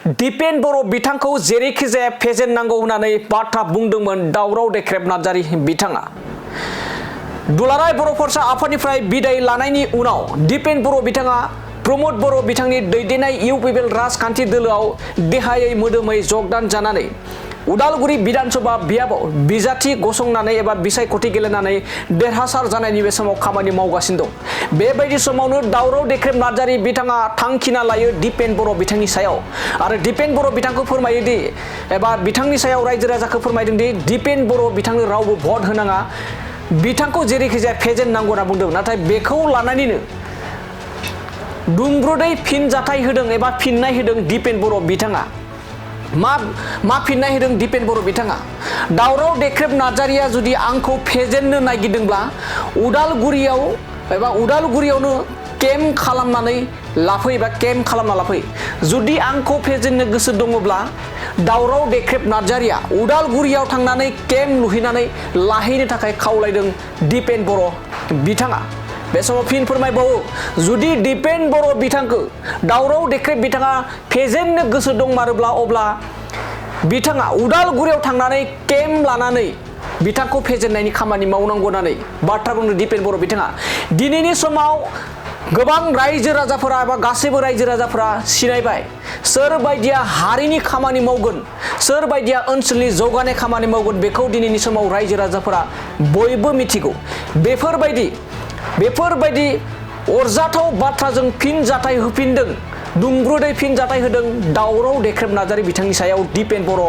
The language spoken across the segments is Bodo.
दिपेन बर' बिथांखौ जेरैखिजाया फेजेननांगौ होननानै बाथ्रा बुंदोंमोन दावराव देख्रेब नार्जारि बिथाङा। दुलाराय बर' फरायसा आफादनिफ्राय बिदाय लानायनि उनाव दिपेन बर' बिथाङा प्रमद बर' बिथांनि दैदेननाय इउपिपिएल राजखान्थि दोलोआव देहायै मोदोमै जगदान जानानै उदालगुरि विधानसभा बियाबाव बिजाथि गसंनानै एबा बिसायख'थि गेलेनानै देरहासार जानायनि बे समाव खामानि मावगासिनो दं। बेबायदि समावनो दावराव देख्रेब नार्जारि बिथाङा थांखिना लायो दिपेन बर' बिथांनि सायाव आरो दिपेन बर' बिथांखौ फोरमायोदि एबा बिथांनि सायाव रायजो राजाखौ फोरमायदोंदि दिपेन बर' बिथांनो रावबो भट होनाङा, बिथांखौ जेरैखिजाया फेजेननांगौ होनना बुंदों। नाथाय बेखौ लानानैनो दुंब्रुदै फिनजाथाय होदों एबा फिननाय होदों दिपेन बर' बिथाङा। मा फिननाय होदों दिपेन बर' बिथाङा? दावराव देख्रेब नार्जारिया जुदि आंखौ फेजेननो नागिरदोंब्ला उदालगुरियावनो केम्प खालामनानै लाफै बा केम्प खालामना लाफै। जुदि आंखौ फेजेननो गोसो दङब्ला दावराव देख्रेब नार्जारिया उदालगुरियाव थांनानै केम्प लुहैनानै लाहैनो थाखाय खावलायदों दिपेन बर' बिथाङा। बे समाव फिन फोरमायबावो, जुदि दिपेन बर' बिथांखौ दावराव देख्रेब बिथाङा फेजेननो गोसो दंमारोब्ला अब्ला बिथाङा उदालगुरियाव थांनानै केम्प लानानै बिथांखौ फेजेननायनि खामानि मावनांगौ होननानै बाथ्रा बुंदों दिपेन बर' बिथाङा। दिनैनि समाव गोबां रायजो राजाफोरा एबा गासैबो रायजो राजाफोरा सिनायबाय सोर बायदिया हारिनि खामानि मावगोन, सोर बायदिया ओनसोलनि जौगानाय खामानि मावगोन, बेखौ दिनैनि समाव रायजो राजाफोरा बयबो मिथिगौ। बेफोरबायदि अरजाथाव बाथ्राजों फिनजाथाय होफिनदों, दुंब्रुदै फिनजाथाय होदों दावराव देख्रेब नार्जारि बिथांनि सायाव दिपेन बर'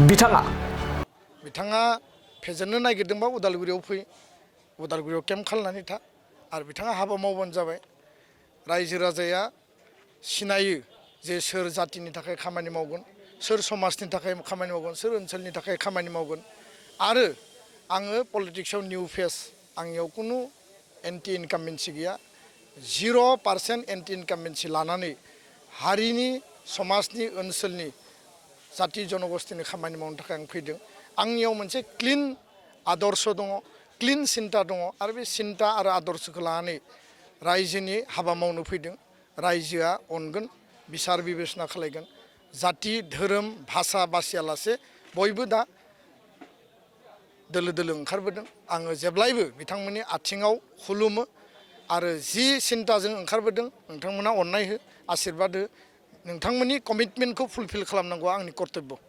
बिथाङा। बिथाङा फेजेननो नागिरदोंबा उदालगुरियाव फै, उदालगुरियाव केम्प खालामनानै था आरो बिथाङा हाबा मावबानो जाबाय। रायजो राजाया सिनायो जे सोर जातिनि थाखाय खामानि मावगोन, सोर समाजनि थाखाय खामानि मावगोन, सोर ओनसोलनि थाखाय खामानि मावगोन। आरो आङो पलिटिक्सआव निउ फेस, आंनियाव खुनु एन्टि इनकामबेन्सि गैया। 0% एन्टि इनकामबेन्सि लानानै हारिनि, समाजनि, ओनसोलनि, जाति जनगोष्ठीनि खामानि मावनो थाखाय आं फैदों। आंनियाव मोनसे क्लिन आदर्श दङ, क्लिन सिन्ता दङ आरो बे सिन्ता आरो आदर्शखौ लानानै रायजोनि हाबा मावनो फैदों। रायजोआ अनगोन, बिसार बिबेसना खालायगोन। जाति, धोरोम, भाषा बासियालासे बयबो दा दोलो दोलो ओंखारबोदों। आङो जेब्लायबो बिथांमोननि आथिङाव खुलुमो आरो जि सिन्ताजों ओंखारबोदों नोंथांमोना अननाय हो, आशीर्बाद हो। नोंथांमोननि कमिटमेन्टखौ फुलफिल खालामनांगौआ आंनि कर्तब्य।